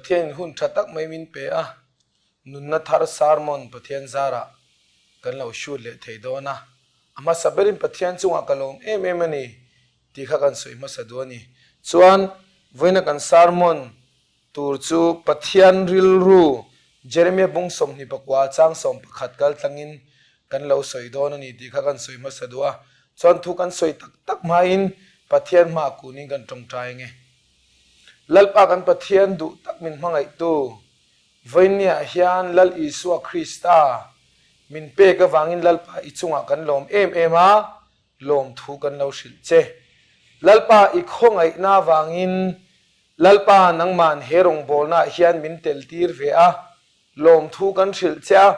Pathianin hun tha tak mai min pe a, nunna thar sermon Pathian zarah kan lo shoot leh thei dawn a. A hmasa berin Pathian chungah ka lawm em em a ni tih kha kan sawi hmasa duh a ni. Chuan vawiina kan sermon tur chu Pathian rilru Jeremia bung 24 chang 11 kal tlangin kan lo sawi dawn a ni tih kha kan sawi hmasa duh a. Chuan thu kan sawi tak tak hmain Pathian hmaah kunin kan tawngtai ange. Lalpa kan Pathian duh tak min hmangaihtu vawinia hian Lal Isua Krista min pek avangin Lalpa i chungah kan lawm em em a, lawmthu kan lo hrilh che. Lalpa i khawngaihna avangin Lalpa nangman he rawngbawlnaah hian min tel tir ve a, Lawmthu kan hrilh che a,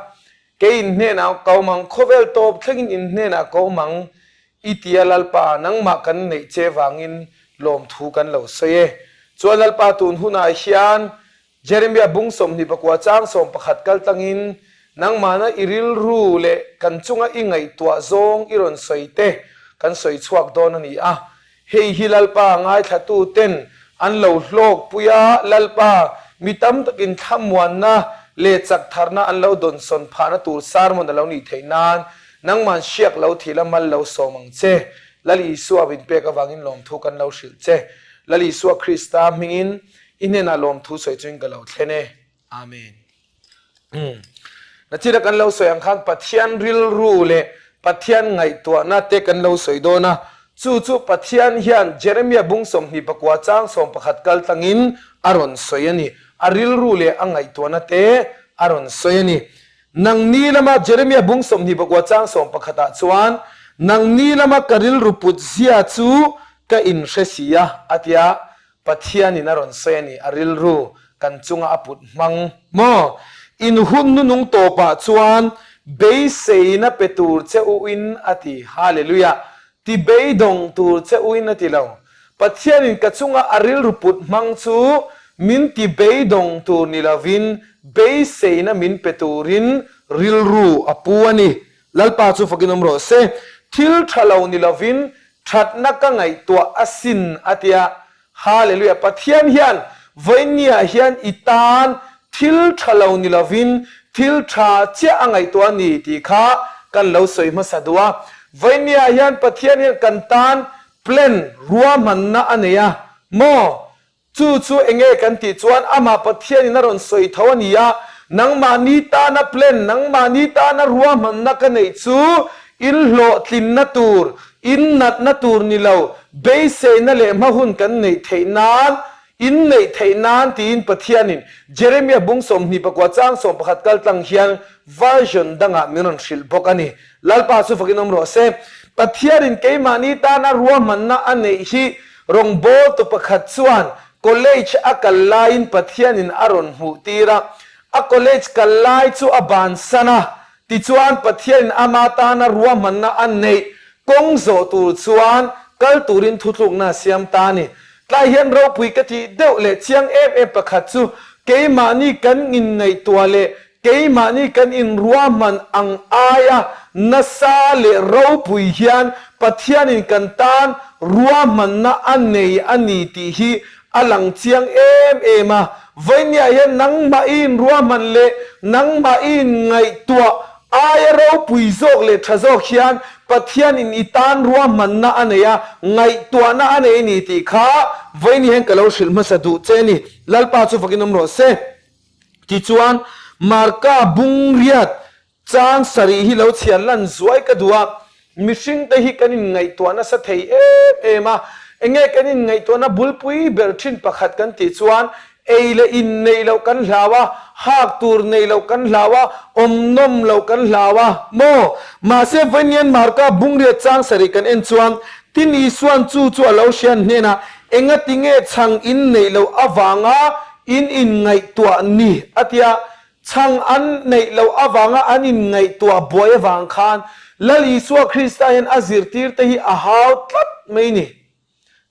kei in hnenah ka awm ang, khawvel tawp thlengin in hnenah ka awm ang, i ti a Lalpa, nangmah kan neih che vangin lawmthu kan lo sawi e. Chuan Lalpa tun hunah hian Jeremia bung 24 chang 11 kal tlangin nangmahna i rilru leh kan chunga i ngaihtuah zawng i rawn sawi te kan sawi chhuak dawn a ni a, Hei hi Lalpa ngaithlatuten an lo hlawkpui a, Lalpa mi tam takin thlamuanna leh chaktharna an lo dawnsawn phahna tur sermon a lo nih theih nan nangman hriak lo thil a mal lo sawm ang che. Lal Isua min pek avangin lawmthu kan lo hrilh che. Lal Isua Krista hmingin i hnenah lawmthu sawi chungin ka lo thlen e. Amen. Nachina kan lo sawi ang khan Pathian rilru leh Pathian ngaihtuahna te kan lo sawi dawn a, chu chu Pathian hian Jeremia bung 24 chang 11 kal tlangin a rawn sawi a ni. A rilru leh a ngaihtuahna te a rawn sawi a ni. Nangni lama Jeremia bung 24 chang 11 ah chuan nangni lama ka rilru put zia chu ka inhre si a, a ti a. Pathianin a rawn sawi a ni, a rilru kan chunga a put hmang maw? In hun nunung tawpah chuan beiseina pe tur che uin a ti. Hallelujah! Ti beidawng tur che uin a ti lo. Pathianin ka chunga a rilru put hmang chu min ti beidawng tur ni lovin beiseina min pe turin rilru a pu a ni. Lalpa chu fakin awm rawh se. Thil tha lo ni lovin thatna ka ngaihtuah asin a ti a. Hallelujah! Pathian hian vawinia hian i tan thil tha lo ni lovin thil tha chiah a ngaihtuah a ni tih kha kan lo sawi hmasa duh a. Vawinia hian Pathian hian kan tan plan ruahmanna a nei a maw? Chu chu enge kan tih chuan amah Pathianin a rawn sawi tho a ni a, nangmahni tana plan, nangmahni tana ruahmanna ka neih chu in hlawhtlinna tur, in natna tur ni lo, beiseina leh hma hun kan neih theih nan, in neih theih nan tiin Pathianin Jeremia bung 24 chang 11 kal tlang hian version dangah min rawn hrilh bawk a ni. Lalpa chu fakin awm rawh se. Pathianin keimahni tana ruahmanna a neih hi rawngbawltu pakhat chuan college a kal laiin Pathianin a rawn hmuh tir a. A college kal lai chu a bansan a, tichuan Pathianin ama tana ruahmanna a neih kawng zawh tur chuan kal turin thutlukna a siam ta a ni. Tlai hian ropui ka tih deuh leh chiang em em pakhat chu keimahni kan inngaihtuah leh Keimahni kan inruahman ang aia nasa leh ropui hian Pathianin kan tan ruahmanna a nei a ni tih hi a lang chiang em em a. Vawinia hian nangmah i inruahman leh nangmah i inngaihtuah aia ropui zawk leh tha zawk hian Pathianin i tan ruahmanna a nei a, ngaihtuahna a nei a ni tih kha vawinia hian ka lo hrilh hmasa duh che a ni. Lalpa chu fakin awm rawh se. Tichuan, Marka bungriat chang sarih hi lo chhiar lan zuai ka duh a, mihringte hi kan inngaihtuah nasa thei em em a. Enge kan inngaihtuahna bulpui ber thin pakhat kan tih chuan ei leh in neih loh kan hlau a, hak tur neih loh kan hlau a, awm nawm loh kan hlau a maw? Mahse, vawiin Marka bungriat chang sarih kan en chuan Tin Isuan chu chu a lo hriat hnenah, Engatinge chhang in neih loh avanga in inngaihtuah ni? a ti a. Chhang an neih loh avanga an inngaihtuah buai avang khan Lal Isua Krista hian a zirtirte hi a hau tlat mai ni.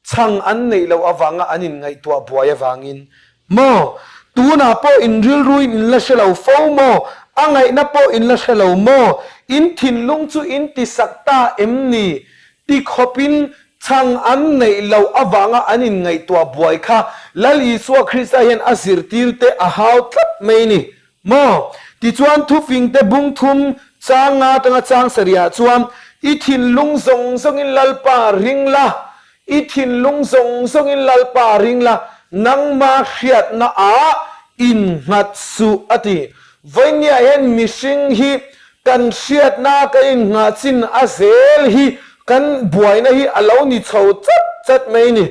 Chhang an neih loh avanga an inngaihtuah buai avangin maw? Tunah pawh in rilruin in la hre lo fo maw? A ngaihna pawh in la hre lo maw? In thinlung chu in tisak ta em ni? Ti khawpin. Chhang an neih loh avanga an inngaihtuah buai kha Lal Isua Krista hian a zirtirte a hau tlat mai ni maw? Tichuan thufingte bung thum chang nga atanga chang sarihah chuan, I thinlung zawng zawngin Lalpa ring la, i thinlung zawng zawngin Lalpa ring la, nangma hriatna ah innghat suh a ti. Vawinia hian mihring hi Kan hriatna kan innghah chin a zel hi kan buaina hi a lo ni chho chat chat mai ni.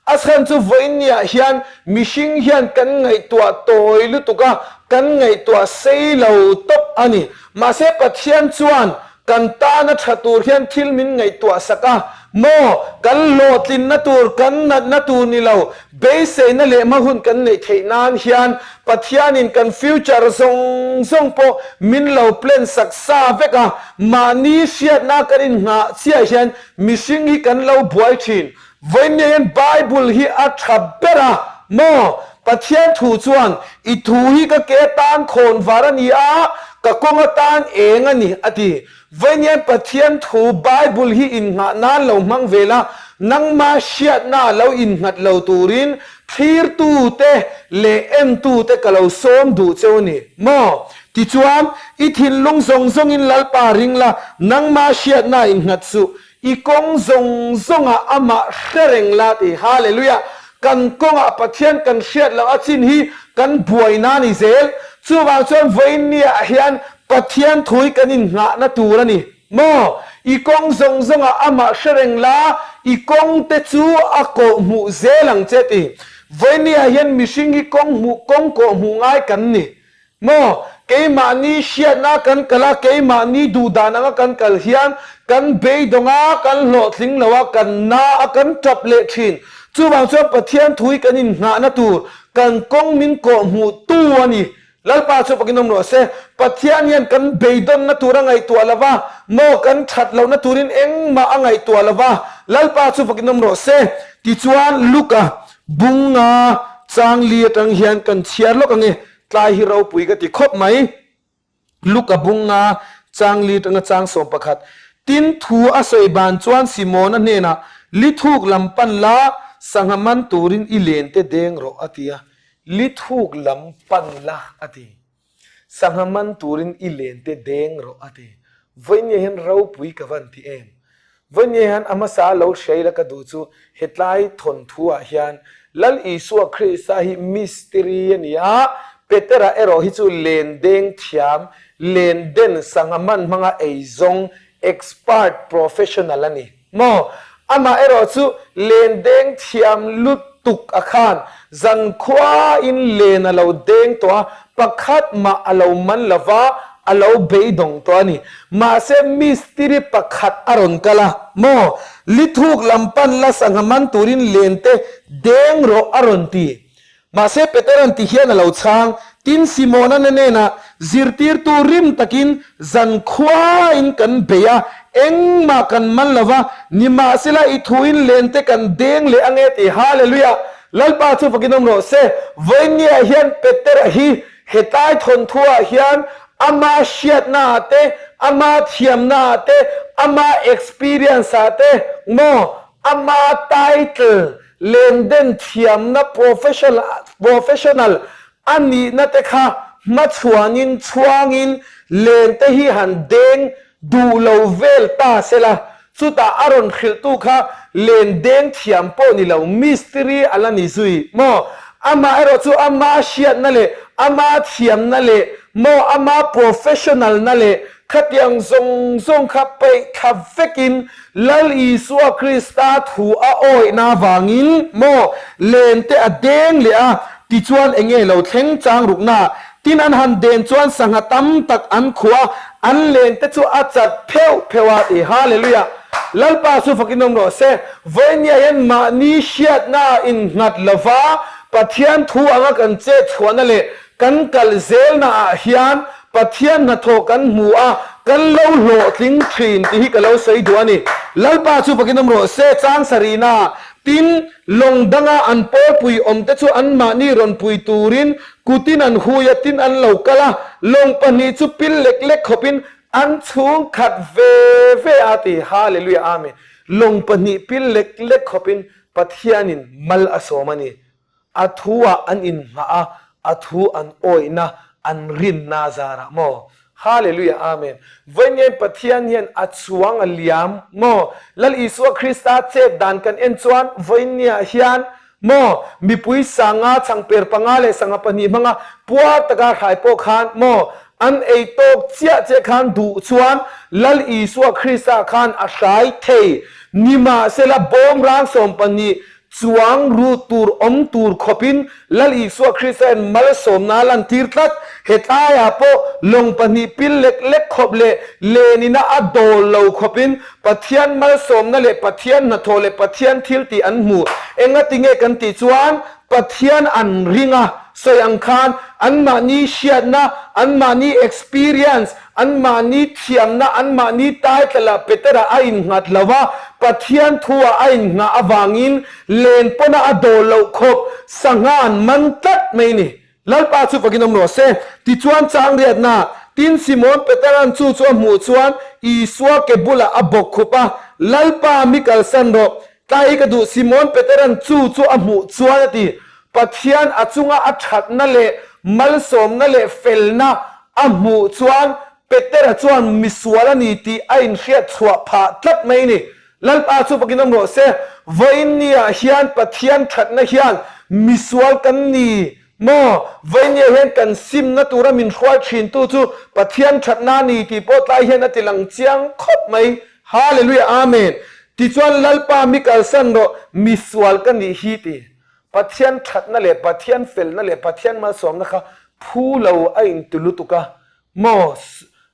A chhan chu vawiinniah hian mihring hian kan ngaihtuah tawi lutuk a, kan ngaihtuah sei lo tawp a ni. Mahse Pathian chuan kan tana tha tur hian thil min ngaihtuah sak a, maw kan hlawhtlinna tur, kan natna tur ni lo, Beiseina leh hma hun kan neih theih nan hian Pathianin kan future zawng zawng pawh min lo plan sak sa vek a, mahni hriatna kan innghah chiah hian mihring hi kan lo buai thin. Vawiin hian Bible hi a tha ber a maw? Pathian thu chuan i thu hi ka ke atan khawn var a ni a, ka kawng atan eng a ni a ti. Vawiin Pathian thu Bible hi inngah nan lo hmang ve la, nangma hriatna lo innghat lo turin thlirtute leh entute ka lo sawm duh cheu a ni maw? Tichuan, i thinlung zawng zawngin Lalpa ring la, nangma hriatna innghat suh, i kawng zawng zawngah amah hre reng la ti. Hallelujah! Kan kawngah Pathian kan hriat loh a chin hi kan buaina a ni zel. Chuvang chuan vawiin niah hian Pathian thu hi kan innghahna tur a ni maw? I kawng zawng zawngah amah hre reng la, i kawng te chu a kawh hmuh zel ang che ti. Vawinia hian mihring hi kawng hmuh kawng kawh hmuh ngai kan ni maw? Keimahni hriatna kan kal a, keimahni duhdan anga kan kal hian kan beidawng a, kan hlawhtling lo a, kan na a, kan tap leh thin. Chuvang chuan Pathian thu hi kan innghahna tur, kan kawng min kawh hmuh tu a ni. Lalpa chu fakin awm rawh se. Pathian hian kan beidawnna tur a ngaihtuah lo va, maw kan that lohna turin engmah a ngaihtuah lo va, Lalpa chu fakin awm rawh se. Tichuan Luka bunga changli atang hian kan chhiar lawk ange, tlai hi ropui ka ti khawp mai. Luka bunga changli atanga chang 11. Tin thu a sawi ban chuan Simona hnenah, Lithuk lam pan la, sangha man turin i len te deng rawh a ti a. Li thuk lam pan la a ti. Sangha man turin i len te deng rawh a ti. Vawiin hian ropui ka van ti em? Vawiin hian a hmasa lo hriai la ka duh chu hetlai thawnthu ah hian Lal Isua Krista hi mistiri a ni a, Petera erawh hi chu len deng thiam, len den sangha man hmanga eizawng, expert professional a ni. Maw? Amah erawh chu len deng thiam lutuk a khan zankhua in len a lo deng tawh a, pakhat mah a lo man lo va, a lo beidawng tawh a ni. Mahse mistiri pakhat a rawn kal a, maw? Lithuk lam pan la sangha man turin len te deng rawh a rawn ti. Mahse Petera'n ti hian a lo chhang, Tin Simona na hnenah zirtirtu rim takin zan khuain kan bei a, engmah kan man lo va, nimahsela i thuin len te kan deng leh ange ti. Hallelujah! Lalpa chu fakin awm rawh se. Vawiinniah hian Petera hi hetlai thawnthuah hian ama hriatnaah te, ama thiamnaah te, ama experience-ah te maw, ama title Lenden thiamna professional a nihna te kha hmachhuanin chhuangin len te hi han deng duh lo vel ta sela, chutah a rawn hrilhtu kha len deng thiam pawh ni lo mistiri a la ni zui maw? Amaherawh chu ama hriatna leh ama thiamna leh maw ama professional na leh Khatiang zawng zawng kha peih thla vekin Lal Isua Krista thu a awihna avangin maw len te a deng leh a, tichuan enge lo thleng chang rukna tin an han den chuan sangha tam tak an khuh a, an len te chu a chat pheuh pheuh a ti. Hallelujah! Lalpa chu fakin awm rawh se. Vawinia hian mahni hriatna innghat lova Pathian thu anga kan chet chhuahna leh Kan kal zelnaah hian Pathian hnathawh kan hmu a, kan lo hlawhtling thin tih hi ka lo sawi duh a ni. Lalpa chu fakin awm rawh se, chang sarihna tin lawng danga an pawlpui awmte chu anmahni rawn pui turin kutin an hui a, tin an lo kal a, lawng pahnih chu pil lek lek khawpin an chhung khat ve ve a ti. Hallelujah Amen. Lawng pahnih pil lek lek khawpin Pathianin mal a sawm a ni. A thu ah an inngah a, a thu an awihna, an rinna zarah maw? Hallelujah Amen. Vawiin Pathian hian a chuang a liam maw? Lal Isua Krista chet dan kan en chuan vawiinniah hian maw mipui sanga changper panga leh sangha pahnih hmanga puar taka hrai pawh khan maw an ei tawk chiah chiah khan duh chuan Lal Isua Krista khan a hrai thei. Nimahsela bawmrang 12 Chuang ru tur awm tur khawpin Lal Isua Krista'n malsawmna a lantir tlat. Hetlaiah pawh lawng pahnih pil lek lek khawp leh lenina a dawl lo khawpin Pathian malsawmna leh Pathian hnathawh leh Pathian thiltih an hmu. Engati nge kan tih chuan Pathian an ring a, sawi ang khan anmahni hriatna, anmahni experience, Anmahni thiamna, anmahni title-ah Petera a innghat lo a, Pathian thu-ah a innghah avangin len pawna a dawl loh khawp sangha an man tlat mai ni. Lalpa chu fakin awm rawh se. Tichuan changriatna, tin Simon Petera'n chu chu a hmuh chuan Isua ke bulah a bawk khup a, Lalpa mi kalsan rawh, tlai hi ka duh Simon Petera'n chu chu a hmuh chuan a ti. Pathian a chunga a thatna leh malsawmna leh felna a hmuh chuan Petera chuan misual a ni tih a inhriat chhuah phah tlat mai a ni. Lalpa chu fakin awm rawh se, vawiin niah hian Pathian thatna hian misual kan ni maw? Vawiin niah hian kan simna tura min hruai thintu chu Pathian thatna a ni tih pawh tlai hian a ti lang chiang khawp mai. Hallelujah Amen. Tichuan Lalpa mi kalsan rawh, misual ka nih hi ti. Pathian thatna leh Pathian felna leh Pathian malsawmna kha phu lo a inti lutuk a maw?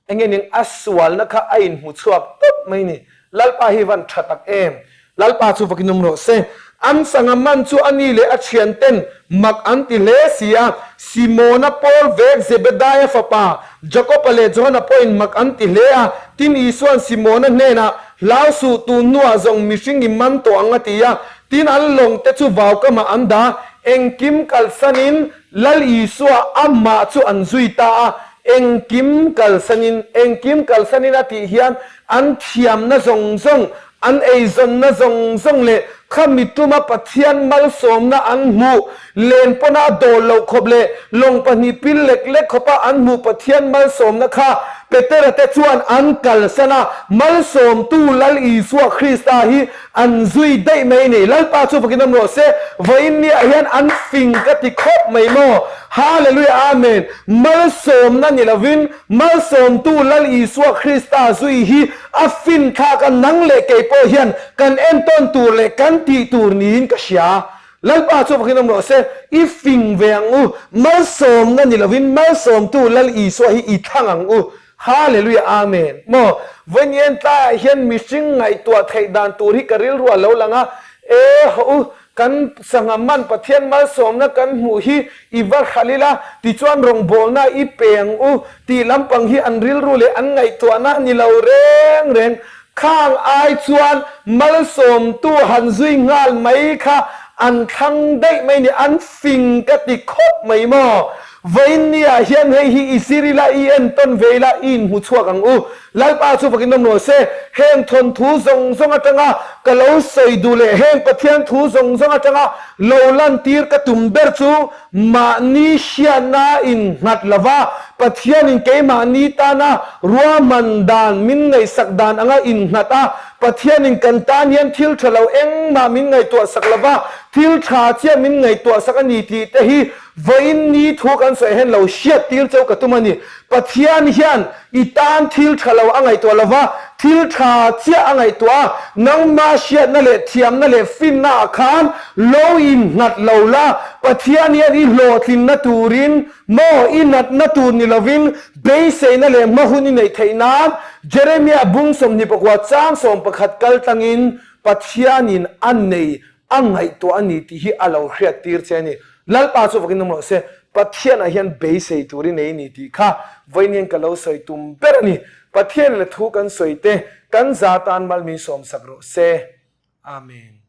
Enge ning a sualna kha a inhmu chhuak tawp mai ni. Lalpa hi van tha tak em? Lalpa chu vakin awm rawh se. An sangha man chu a ni leh a thianten mak an ti hle si a. Simona pawl vek Zebedaia fapa Jakoba leh Johana pawhin mak an ti hle a. Tin Isua'n Simona hnenah, Hlau suh, tun hnuah zawng mihring i man tawh ang a ti a. Tin, an lawng te chu vaukamah an dah, engkim kalsanin Lal Isua amah chu an zui ta a, engkim kalsanin, engkim kalsanin a tih hian an thiamna zawng zawng, an eizawnna zawng zawng leh khami tuma Pathian malsawmna an hmuh, len pawna a dawl loh khawp leh lawng pahnih pil lek lek khawpa an hmuh Pathian malsawmna kha Petera te chuan an kalsan a, malsawmtu Lal Isua Krista hi An zui daih mai ni. Lalpa chu fakin awm rawh se. Vawiin niah hian an fing ka ti khawp mai maw? Hallelujah Amen. Malsawmna ni lovin Malsawmtu Lal Isua Krista zui hi a fin thlak a, nang leh kei pawh hian kan entawn tur leh kan tih tur niin ka hria. Lalpa chu fakin awm rawh se. I fing ve ang u. Malsawmna ni lovin Malsawmtu Lal Isua hi i thlang ang u. Hallelujah Amen maw Vawiin tlaiah hian mihring ngaihtuah theih dan tur hi ka rilru a lo lang a, e haw u kan sangha man Pathian malsawmna kan hmuh hi i va hral ila tichuan rawngbawlna i pe ang u tih lampang hi an rilru leh an ngaihtuahna a ni lo reng reng. Khang ai chuan malsawmtu han zui nghal mai kha an thlang daih mai ni, an fing ka ti khawp mai maw? Vawiin niah hian hei hi i zir ila, i entawn ve ila, i inhmu chhuak ang u. Lalpa chu fakin awm rawh se, heng thawnthu zawng zawng atanga ka lo sawi duh leh heng Pathian thu zawng zawng atanga lo lantir ka tum ber chu Mahni hriatna innghat lova Pathianin keimahni tana ruahman dan min ngaihsak dan anga innghat a, Pathianin kan tan hian thil tha lo engmah min ngaihtuahsak lova thil tha chiah min ngaihtuahsak a ni tih te hi vawiin ni thu kan sawi hian lo hriattir cheu ka tum a ni. Pathian hian I tan thil tha lo a ngaihtuah lova, thil tha chiah a ngaihtuah a, nangma hriatna leh thiamna leh finna ah khan lo innghat lo la, Pathian hian i hlawhtlinna turin maw i natna tur ni lovin beiseina leh hma hun i neih theih nan Jeremiah bung 24 chang 11 kal tlangin Pathianin a nei A ngaihtuah a ni tih hi a lo hriat tir che a ni. Lalpa chu vakin awm rawh se, Pathianah hian beisei tur i nei ni tih kha vawiin hian ka lo sawi tum ber a ni. Pathian leh thu kan sawi te kan za tan mal min sawmsak rawh se. Amen.